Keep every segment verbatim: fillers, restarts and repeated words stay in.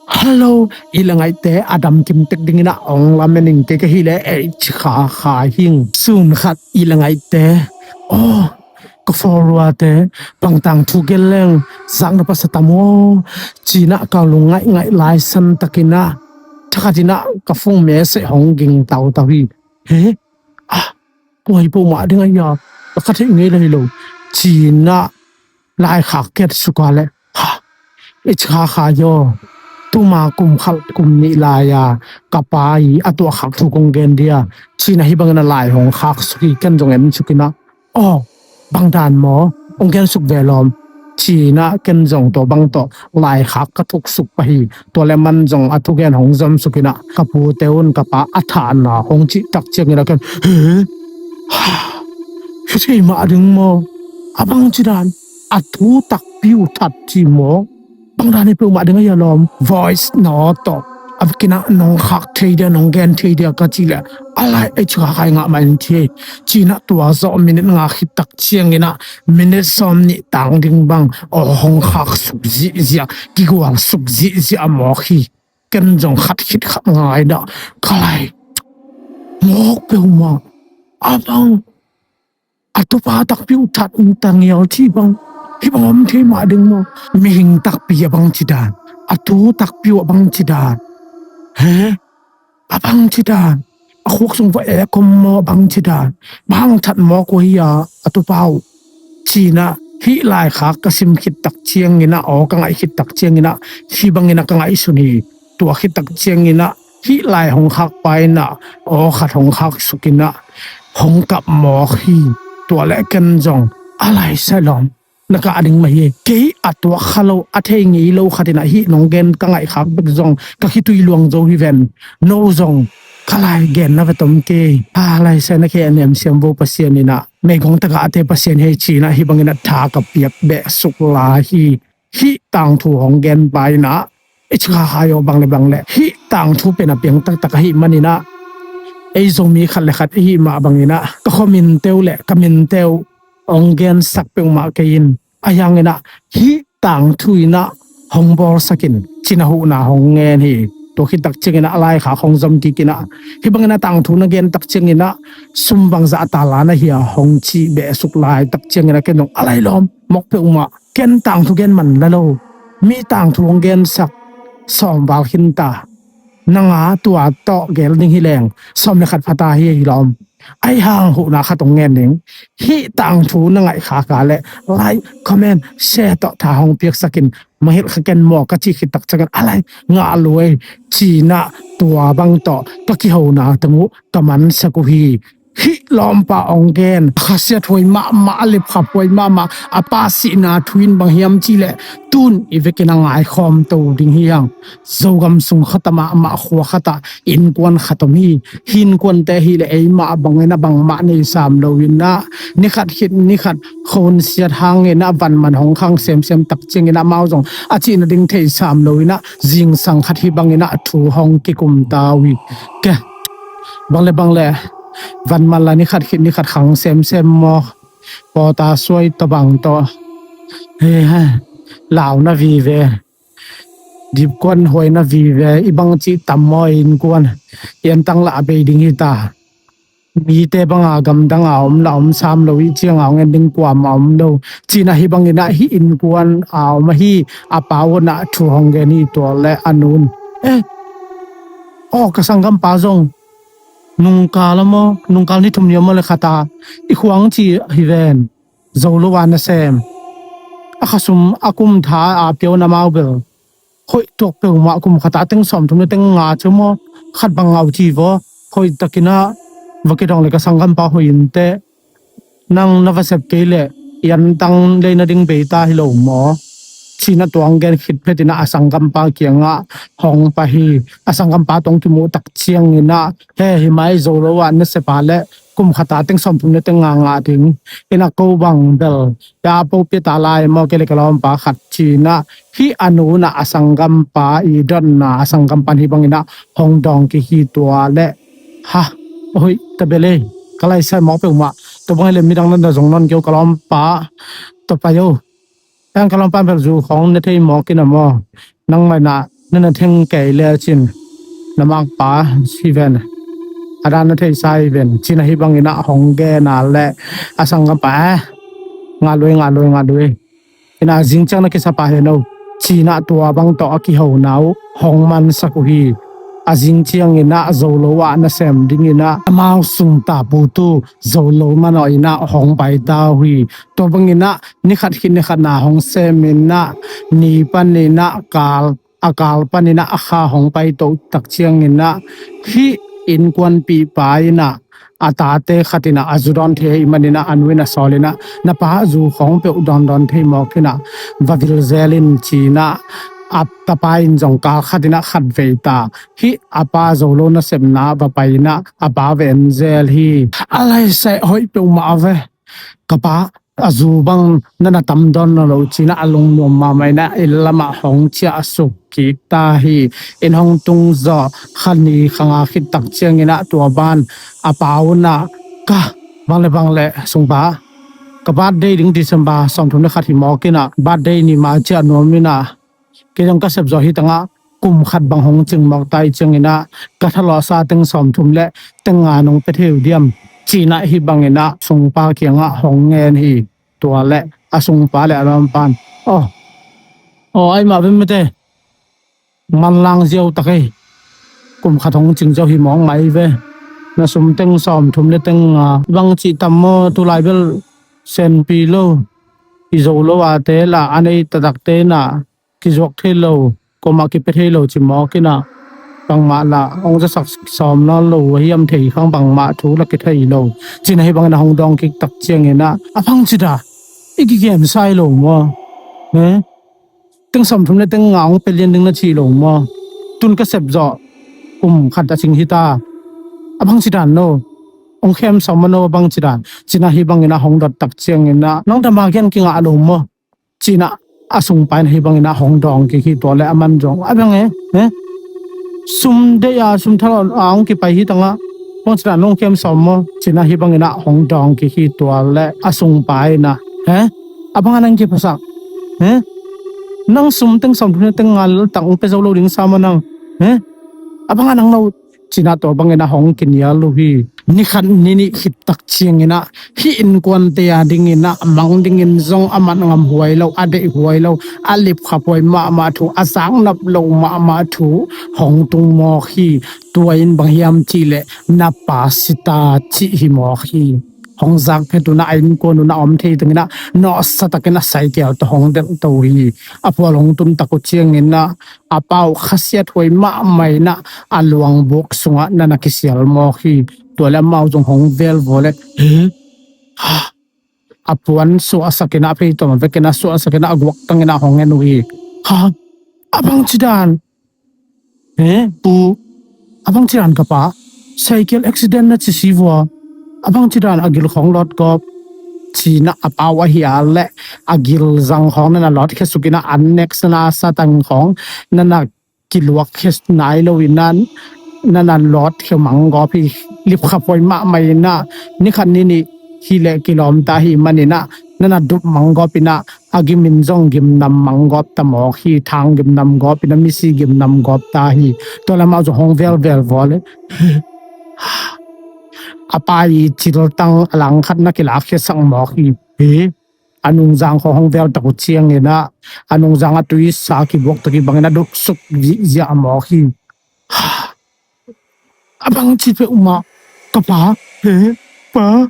Hello, i le ngaihte a dam kim tek dingin ah ong lamen ing. Kei ka hi le ei ci kha kha hing. Sun khat i le ngaihte, aw, ka fawruate, bangtang thu gen leng zak na pasa tam aw, ci-in ah ka lung ngaih ngaih lai san takin ah thakhat in ah ka phone message hong ging tau tau hi. He, ah, tua hi peuhmah ding a hia, ka theih ngei lai lo, ci-in ah laikhak ket suk a le, ha, i ci kha kha hi aw. Tuma kum khat kum nih lai-a ka pa i a tuahkhak thu kong gen dia, ci-in ah hih bangin ah lai hong khak suk hi. Ken zong en suk in ah, aw, bang dan maw, ong gen suk ve lawm, ci-in ah ken zong tua bang tawh laikhak ka thuk suk pah hi. Tua le aman zong a thugen hong zom suk in ah, ka pute un ka pa a thahna hong cih tak ciangin ah ken, he, ha, hi thei mah ding maw, a bang ci dan, a thu takpi uh that ci maw, bang dan hi peuhmah ding a hia lawm, voice note tawh a vekin ah nong khak thei dia, nong gen thei dia ka cih leh, a lai ei ci kha kha hi, ngah mah in ci hi, ci-in ah tua zawh minute nga khit tak ciangin ah minute sawm nih tang ding bang aw hong khak suk zihziah, kigual suk zihziah a mawk hi. Ken zong khat khit khat nga in ah, ka lai, mawk peuhmah, a bang, a tupa takpi uh that uh ta ngial ci bang, hih bang om thei mah ding maw, mihing takpi a bang ci dan, a tu takpi uh a bang ci dan, he, a bang ci dan, a khuk sung va ek om maw, a bang ci dan, bang that mawk uh hi a, a tupa uh, ci-in ah hih laikhak ka sim khit tak ciangin ah, aw ka ngaih khit tak ciangin ah, hih bangin ah ka ngaihsun hi. Tua khit tak ciangin ah hih lai hong khak pa in ah aw khat hong khak suk in ah hong kap mawk hi. Tua le ken zong, a lai sai lawm, na kah ding mah hi. Kei a tuak kha lo, a thei ngei lo khat in ah hih nong gen ka ngaihkhak bek zong ka khitui luang zo hi ven. No zong ka lai gen na va tom kei. A lai sai, na khe a niam siam vo Pasian in ah, meigong tagahte Pasian hi ci-in ah hih bangin ah tha ka piak beh suk lai hi. Hih tangthu hong gen pa in ah, i ci kha kha hi aw, bang le bang le hih tangthu pen a piang taktak ahih manin ah, ei Zomi khat le khat i hih mah bangin ah ka khuaminte uh le ka minte uh ong gensak peuhmah kei in, ahi hangin ah hih tangthu in ah hong bawlsak in, ci-in ah huhna hong ngen hi. Tua khit tak ciangin ah a laikhak hong zom kik in ah, hih bangin ah tangthu na gen tak ciangin ah sum bangzah a ta la na hia, hong cih beh suk lai tak ciangin ah ken zong, a lai lawm, mawk peuhmah, ken tangthu gen man la lo, mi tangthu hong gensak sawm val khin ta. Nang a tua tawh gel ding hi leng sawm le khat pha ta hi, hi lawm. Ahi hang huhna khat hong ngen ning. Hih tangthu na ngaihkhak a le like, comment, share tawh tha hong piaksak in, mangngilh kha ken maw ka cih khit tak ciangin, a lai, ngah lua ei, ci-in ah tua bang tawh ka kihona teng uh ka mansak uh hi. Hih lawmpa ong gen, a khasiat huai mahmah, a lipkhap huai mahmah, a pa sihna thu in bang hiam cih leh, tun i vekin a ngaikhawm to ding hi hang. Zogam sung khat ah mahmah khua khat ah innkuan khat om hi. Hih innkuante hi leh ei mah bangin ah bangmah nei sam lo in ah, ni khat khit ni khat khua hun siat hangin ah vanman hong khang semsem tak ciangin ah amau zong a cihna ding thei sam lo in ah zingsang khat hih bangin ah thu hong kikum ta uh hi. Ke, bang le bang le vanman la ni khat khit ni khat khang semsem maw, pawta suai tawh bang tawh, he, he, lau na vive, dipkuan huai na vive, i bang cih tam maw, innkuan i antang lah a bei ding hi ta. Mite banga gamdang a om lah om sam lo, i cianga hong en ding kuamah om lo, ci-in ah hih bangin ah hih innkuan a om ahi a pa un ah thu hong gen hi. Tua le a nun, eh, aw, ka sanggampa zong nungkal a maw, nungkal ni thum ni a maw le khat a i khua hong ci hi ven. Zo lo a nasem, a khasum a kum tha a pia un, amau bel hoih tuak peuhmah, kum khat ah teng sawmthum le teng nga ciang maw, khat bang ngah uh ci vaw. Hoih takin ah va kidong le, ka sanggampa hoih in teh, nang na va sep kei leh i antang lei nading bei ta hi lo maw, ci-in ah tua hong gen khit phetin ah a sanggampa kiangah hong pai hi. A sanggampa tawh hong kimuh tak ciangin ah, he, hih mai, zo lo a nasep a leh kum khat ah teng sawmthum le teng nga ngah ding in, a ko bang bel a po pia ta lai maw, kei le ka lawmpa khat, ci-in ah hih a nu in ah a sanggampa i dotna, a sanggampa in hih bangin ah hong dawng kik hi. Tua leh, ha, hoih ta bel ei, ka lai sai mawk peuhmah. Tua bang hi leh midang na zong nawn kei o, ka lawmpa, tua pai o. Hang ka lawmpa bel zu khawng ne thei mawk in ah maw, nangmah in ah na na theng kei le cin, na makpa hi ven, a dan na theisa hi ven, cin ahi bangin ah hong gen a le a sanggampa, eh, ngalui, ngalui, ngalui. Ina zing ciang na kisapa hen o, cin ah tua bang tawh a kihona uh hong mansak uh hi. A zing ciangin ah Zolo ah na sem dingin ah amau sungta putu Zolo manawh in ah hong paita uh hi. Tua bangin ah ni khat khit ni khat na hong semin ah ni panin ah kal, a kal panin ah a kha hong paito tak ciangin ah hih innkuanpihpa in ah a tate khat in ah a zu dawn thei ahih manin ah a nu in a sawl in ah, na pa zu khawng peuh dawndawn thei mawk in ah va vil zel in, cin ah a tapa in zong kal khat in ah khat vei ta. Hih a pa Zolo nasepna va pai in ah a pa va en zel hi. A laisai hoih peuhmah a ve. Ka pa, a zu bang na na tam dawn nawn lo, cin ah a lungnuam mahmah in ah inn lamah hong ciahsuk kik ta hi. Inn hong tung zawh kha ni kha nga khit tak ciangin ah tua ban a pa un ah, ka, bang le bang le sungpa, ka birthday ding December sawmthum le khat hi mawk in ah birthday ni mah ciah nuam in ah, kei zong ka sep zawh hi tangah kum khat bang hong cing mawk ta hi ciangin ah ka thalawhsa teng sawmthum le teng nga nong pia thei uh diam, cin ah hih bangin ah sungpa kiangah hong ngen hi. Tua le a sungpa le a lawmpa in, aw, aw, ai mah ve mate, manlang ziau tak ei. Kum khat hong cing ziau hi mawk mai ve. Na sum teng sawmthum le teng nga bang cih tam maw, tulai bel senpi lo. I Zolo a te lah a nei taktakte in ah kizuak thei lo, kuamah kipia thei lo ci mawk in ah, bangmah lah hong zasak sawm nawn lo uh a hiam, thei khang bangmah thu lah kithei lo. Cin ahi bangin ah hong dawng kik tak ciangin ah, a bang ci dan, i kigen sai lo maw? He? Teng sawmthum le teng nga hong pia lian ding na ci lo maw? Tun ka sep zawh kum khat a cing hi ta. A bang ci dan no? Hong khem sawm maw no, a bang ci dan? Cin ah hih bangin ah hong dot tak ciangin ah, nang dama gen kingah lo maw? Cin ah a sungpa in hih bangin ah hong dawng kik hi. Tua le a man zong, a bang e, he? Sum deih a, sum thalawh a hong kipai hi tangah, bang ci dan, nong khem sawm maw? Cin ah hih bangin ah hong dawng kik hi. Tua le a sungpa in ah, he? A bang a nang kiphasak, he? Nang sum teng sawmthum le teng nga leltak hong pia zo lo ding sa maw nang, he? A bang a nang no? Cin ah tua bangin ah hong kinial uh hi. Ni khat ni nih khit tak ciangin ah hih innkuante a dingin ah mang dingin zong a mat ngam huai lo, a deih huai lo, a lipkhap huai mahmah thu, a zaknap lo mahmah thu hong tung mawk hi. Tua in bang hiam cih leh, na pa si ta cih hi mawk hi. Hong zak phet un ah a innkuan un ah om thei tengin ah nawhsa takin a saikel tawh hong delhto hi. A phual hong tun tak uh ciangin ah a pa uh khasiat huai mahmah in ah a luangbuk sungah na na kisial mawk hi. Tua le amau zong hong vel vua le, he? Ha? A puan suahsak in ah, a pheitom a vek in ah suahsak in ah a guaktang in ah hong en uh hi. Ha? A bang ci dan? He, pu, a bang ci dan ka pa? Saikel accident na ci si vua. A bang ci dan a gil khawng lawt gawp? Cin ah a pa uh ahi a leh a gil zang khawng na na lawt khia suk in ah, an next na na sa tang khawng na na kiluak khia nai lo in ah na na lawt khia mang gawp hi. Lipkhap huai mahmah in ah ni khat ni nih hi leh kilawm ta hi manin ah na na dup mang gawp in ah a gim in zong gimnam mang gawp ta mawk hi. Thang gimnam gawp in ah misi gimnam gawp ta hi. Tua le amau zong hong velvel vua le, a pa i ciltang a langkhat na kilak khiasak mawk hi. Hi. A nungzang khawng hong vel tak uh ciangin ah a nungzang a tuisa kibuak tak i bangin a duksuk ziahziah mawk hi. A bang ci peuhmah, ka pa, he, pa,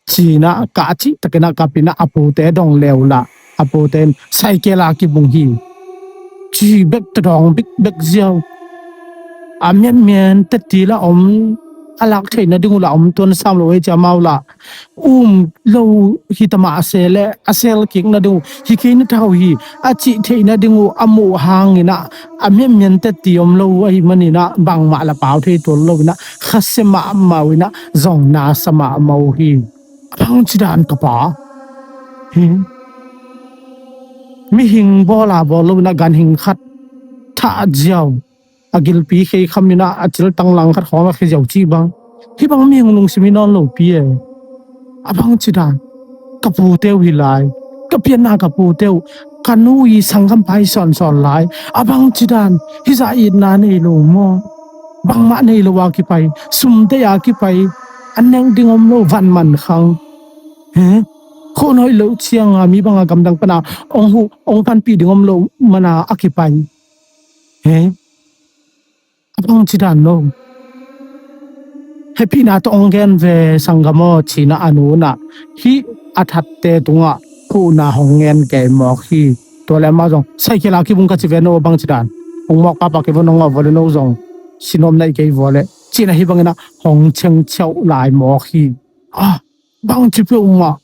cin ah kah cih takin ah kap in ah a pute dong le uh lah, a pute in saikel a kibung hi. Ci bek tawh dawng bikbek ziau. A mianmian teti lah om, a lak theih nading uh lah om tuan sam lo ei ci amau lah. Um lo hi ta mah se leh a sel kik nading uh hi kei na thau hi, a cih theih nading uh a muh hangin ah a mianmian teti om lo uh ahih manin ah bangmah lah pau thei tuan lo in ah khasia mahmah uh in ah zong nasa mahmah uh hi. A bang ci dan ka pa? Hi. Mihing bawl a bawl lo in ah ganhing khat thah ziau, a gilpi khei kham in ah a ciltang langkhat khawng a khia ziau cih bang, hih bang mihing lungsim hi nawn lo pi e. A bang ci dan? Ka pute uh hi lai, ka pianna ka pute uh, ka nu i sanggam pai sawnsawn lai, a bangci dan, hizah itna nei lo maw? Bangmah nei lo a kipai, sumte a kipai, a nek ding om lo, van man khang. He? Khawh nawih loh cianga mi banga gamdang pana ong huh, ong panpih ding om lo mana a kipai. He? A bangci dan lo. Hehpihna tawh ong gen ve sanggam aw, cinah a nunah hih a thatte tungah huhna hong ngen kei mawk hi. Tua le amah zong, saikel a kibung ka ci ve, no bangci dan. Hong mawk papa kei vo, nong ngawh vo le no zong, sinom naih kei vo le, cinah hih banginah hong cengciauh lai mawk hi. Ah, bangci peuhmah.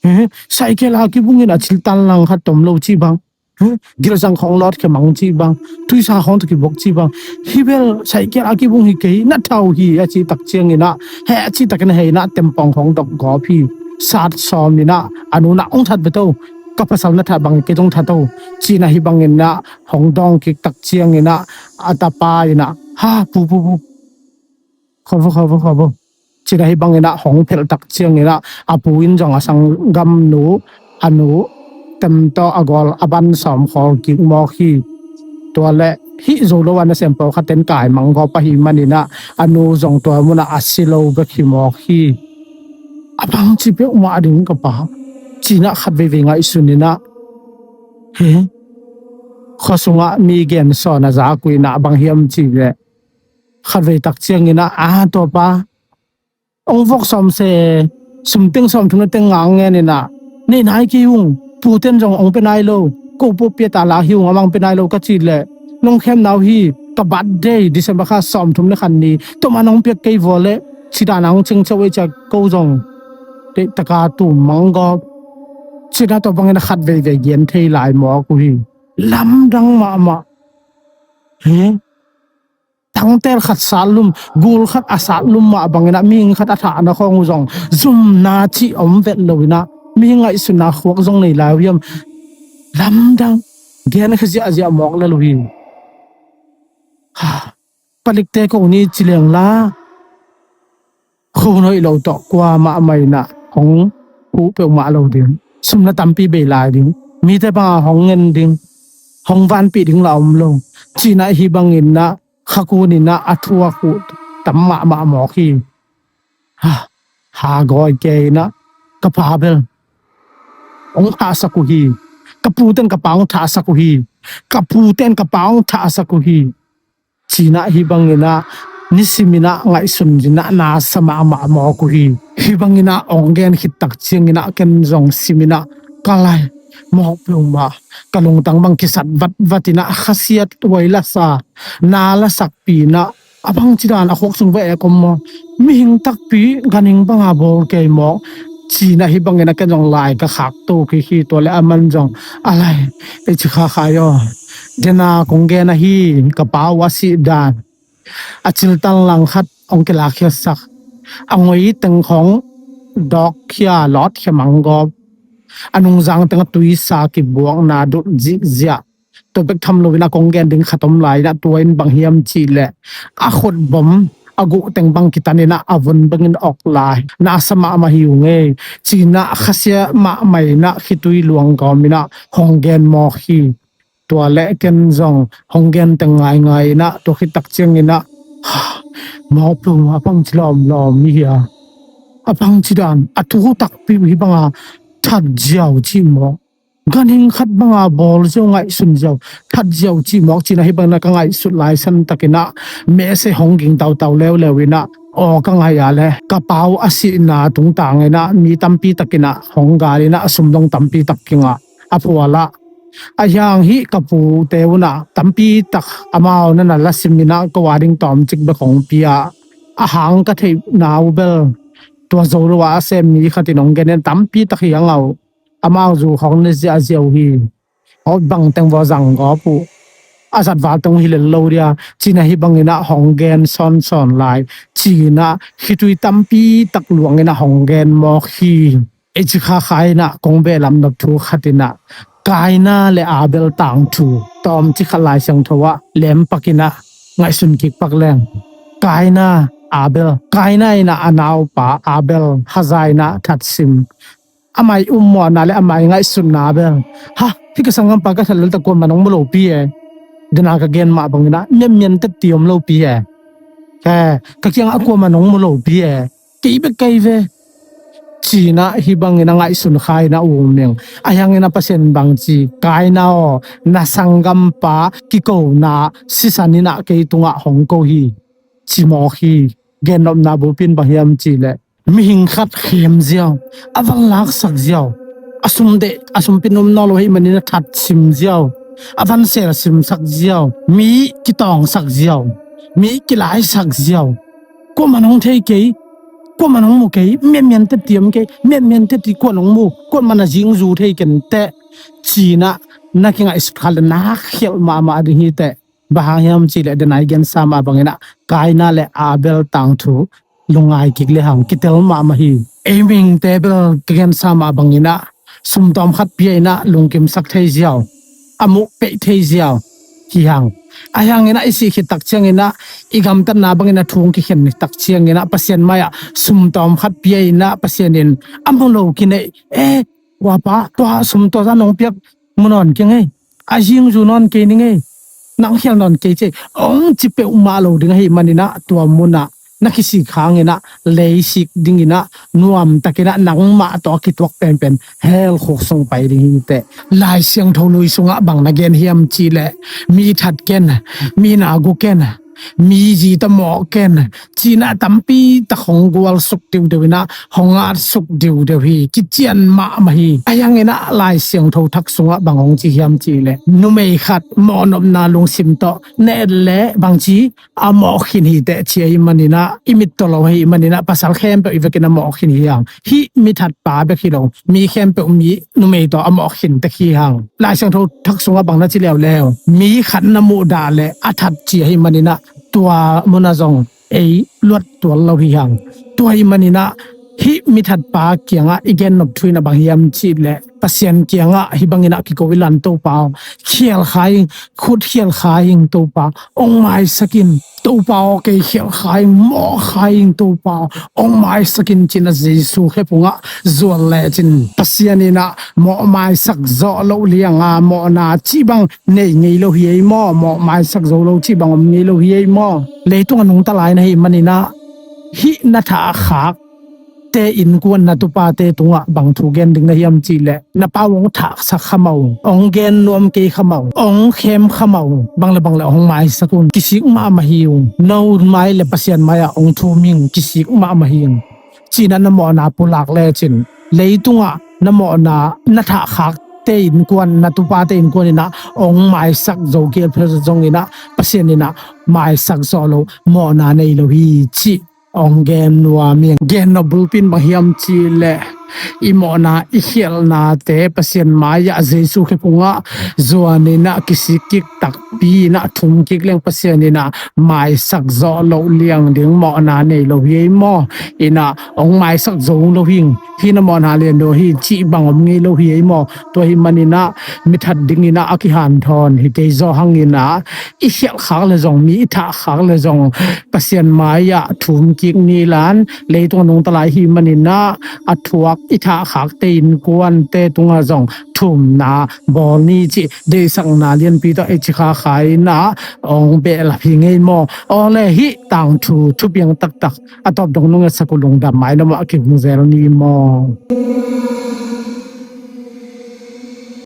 He, saikel a kibungin a ciltan lang khat tom lo cih bang. He, gilzang khawng lawt khia mang cih bang. Tuisa khawng tawh kibok cih bang. Hih bel saikel a kibung hi kei, na thau hi a cih tak cianginah, he a cih takin a heinah tempawng khawng dok gawp hi. Sat sawminah a nunah, ong that bia to. Ka pasal na that bangin kei zong that to, cinah hih banginah hong dawng kik tak cianginah a tapa inah, ha, pu, pu, pu. Khawvo, khawvo, khawvo. Cinah hih banginah hong phelh tak cianginah a pu in zong a sanggamnu, a nu tem tawh a gawl a ban sawm khawl kik mawk hi. Tua le hih zo lo a nasem pawlkhat ten kai mang gawp ahih maninah a nu zong tua munah a si lo bek hi mawk hi. A bangci peuhmah ding ka pa, cinah khat veivei ngaihsun inah, he, khua sungah mi gen sawn a zak uh inah bang hiam cih leh, khat vei tak cianginah, a, tua pa, ong vok sawm se, sum teng sawm thum na teng ngang ngen inah, nei nai kei ung, puten zong ong pia nai lo, ko pu pia ta la hi ung, amang pia nai lo ka cih leh, nong khemna uh hi, ka birthday December kha sawm thum le khat ni, tua ma nong piak kei vo le, ci dan a ong cengciauh ei cia ko zong, teihtaka tum mang gawp. Cinah tua bangin a khat veivei gen thei lai mawk uh hi. Lamdang mahmah. He? Tangtel khat satlum, gul khat a satlum mah banginah mihing khat a thahna khawng uh zong zumna cih om vet lo inah, mihing ngaihsutna khuak zong nei lai uh hiam? Lamdang. Gen kha ziahziah mawk lel uh hi. Ha, palikte ko ni ci leng la, khuhnoih lo tawh kuamah mah inah hong huh peuhmah lo ding. Sum na tampi bei lai ding. Mite banga hong ngen ding, hong vanpih ding la om lo. Cinah hih banginah kha kuninah a thuak uh tam mahmah mawk hi. Ha, ha gawi kei inah, ka pa bel ong thahsak uh hi. Ka puten ka pa ong thahsak uh hi. Ka puten ka pa ong thahsak uh hi. Cinah hih banginah nisiminah ngaihsun dinah nasa mahmah mawk uh hi. Hih banginah ong gen khit tak cianginah ken zong siminah ka lai mawk peuhmah, ka lungtang bang kisat vatvat inah khasiat huai lasa, na lasakpi inah, a bangci dan a khuak sung va ek om maw? Mihing takpi ganhing banga bawl kei mawk. Cinah hih bangin a ken zong lai ka khak to kik hi. Tua le aman zong, a lai, ei ci khakhai aw. Dena kong gen ahi, ka pa uh a sih dan, a ciltan lang khat ong kilakkhiasak, a ngoi teng khawng dawkkhia lawtkhia mang gawp, a nungzang teng a tuisa kibuakna dulh zihziah. Tua bek tham loinah kong gen ding khat om lai inah, tua in bang hiam cih leh, a khutbom a guh teng bang kitan inah a vun bangin awk lai. Nasa mahmah hi ung ei. Cinah khasia mahmah inah khitui luang gawm inah hong gen mawk hi. Tua le ken zong hong gen teng ngaingai inah, tua khit tak cianginah, ha, mawk peuhmah a bangci lawmlawm hi a, a bangci dan, a thu takpi uh hih banga that ziau cih mawk. Ganhing khat banga bawl ziau, ngaihsun ziau, that ziau cih mawk. Cinah hih bangin a ka ngaihsut lai san takinah mehse hong ging tautau leuleu inah, aw ka ngaih a le ka pa uh a sihna tungtang inah mi tampi takinah hong gal inah, a sum dong tampi tak kingah, a phualah, a hiang hih ka pute unah tampi tak amau nana lasim inah ko a ding tawmcik bek hong pia. A hang ka theihna uh bel tua zo lo a a sem mi khatin hong gen in tampi tak hi a ngah uh. Amau zu khawng ne ziahziah uh hi. Aw, bang teng vaw zang gawp uh. A zatval teng uh hi lel lo dia. Cinah hih banginah hong gen sawnsawn lai. Cinah khitui tampi tak luanginah hong gen mawk hi. Ei ci khakhai inah kong behlap nop thu khat inah, Kaina le Abel tangthu tawmcik khat Lai Siangtho ah lempak inah ngaihsun kik pak leng. Kaina, Abel. Kaina inah a naupa Abel haza inah thatsim. Amah i ummawhna le amah i ngaihsutna bel, ha, Hih ka sanggampa ka that leltak kuamah nong mu lopi e. Dena ka gen mah bangin ah mianmian tetti om lopi e. Ka kiangah kuamah nong mu lopi e. Kei bek ka hi ve, ci-in ah hih bangin a ngaihsun kha in ah um ing. Ahi hangin ah Pasian bangci, Kaina aw, na sanggampa kikona sisan in ah kei tungah hong ko hi, ci mawk hi. Gennopna bulpi in bang hiam cih leh mihing khat khem ziau, a van laksak ziau, a sum deh, a sumpi nuam nawn lo ahih manin a that sim ziau, a van sel simsak ziau, mi kitawngsak ziau, mi kilaisak ziau. Kuamah nong thei kei, kuamah nong mu kei, mianmian tetti om kei, mianmian tetti kuamah nong mu, kuamah na zingzu thei ken teh, ci-in ah na kingaihsut kha leh na khialh mahmah ding hi teh. Bang hang hiam cih leh dena i gensa mah bangin ah Kaina le Abel tangthu lungngai kik le hang kitel mahmah hi. Ei mihingte bel ka gensa mah bangin ah sumtawm khat pia in ah lungkimsak thei ziau, a muh peih thei ziau hi hang. Ahi hangin ah i sih khit tak ciangin ah i gamtatna bangin a thu hong kikhen tak ciangin ah Pasian mai-ah sumtawm khat pia in ah Pasian in a mu lo kineih, e, ua pa, tua sum tua zah nong piak mu nawn kei ing ei, a zingzu nawn kei ning ei, nang khial nawn kei ci ei, hong ci peuhmah lo ding ahih manin ah tua munah na kisik hangin ah leisik dingin ah nuamtakin ah nangmah tawh a kituak penpen hell khuk sung pai ding hi teh. Lai Siangtho Lui sungah bang na gen hiam cih leh mi that ken, mi na gu ken, mi zi tawh mawh ken, ci-in ah tampi tak hong gualsuk deuhdeuh in ah hong atsuk deuhdeuh hi. Kician mahmah hi. Ahi hangin ah Lai Siangtho Thak sungah bang hong ci hiam cih leh numei khat mawhnopna lungsim tawh na et leh bangci a mawh khin hi teh ci ahih manin ah i mit tawh lo ahih manin ah pasal khempeuh i vekin a mawh khin hi hang. Hih mi thatpa bek hi lo, mi khempeuh mi numei tawh a mawh khin tek hi hang. Lai Siangtho Thak sungah bang na ci leuleu, mi khat na muhdah leh a that ci ahih manin ah tua munah zong ei luat tuan lo hi hang. Tua ahih manin ah hih mi thatpa kiangah i gennop thu in ah bang hiam cih leh Pasian kiangah hih bangin ah kiko i lan, Topa aw, khial kha ing, khut khial kha ing Topa, hong maisak in Topa aw, kei khial kha ing, mawh kha ing Topa aw, hong maisak in ci-in ah Jesu khephungah zuan lecin Pasian in ah mawh maisak zawh loh lianga mawhna cih bang nei ngei lo hi ei maw? Mawh maisak zo lo cih bang om ngei lo hi ei maw? Leitungah nungta lai na hih manin ah hih na thahkhak te innkuan na tupate tungah bang thu gen ding na hiam cih leh na pa uh hong thahsak kha mah uh, hong gen nuam kei kha mah uh, hong khem kha mah uh, bang le bang le hong maisak un, kisik mahmah hi ung, no mai le Pasian mai-ah hong thum ing, kisik mahmah hi ung, ci-in ah na mawhna pulak lecin leitungah na mawhna na thahkhakte innkuan, na tupate innkuan in ah hong maisak zo kei phot zongin ah Pasian in ah maisak zawh loh mawhna nei lo hi cih hong gen nuam ing. Gennop bulpi in bang hiam cih leh i mawhna i khialhnate Pasian mai-ah Jesu khephungah zuanin ah kisik kik takpi in ah thum kik leng Pasian in ah maisak zawh loh liang ding mawhna nei lo hi ei maw? In ah hong maisak zo lo hi ing, hih na mawhna lian deuh hi cih bang om ngei lo hi ei maw? Tua ahih manin ah mi that dingin ah a kihanthawn hi kei zawh hangin ah i khialhkhak le zong, mi i thahkhak le zong Pasian mai-ah thum kik ni lan. Leitungah nungta lai ahih manin ah a thuak i thahkhakte innkuante tungah zong thumna bawl ni cih deihsakna lianpi tawh ei ci kha kha in ah hong behlap hi ing ei maw? Awle, hih tangthu thupiang taktak a tawp dong nong etsak uh lungdam mah in ah mawh a kihong zel ni maw?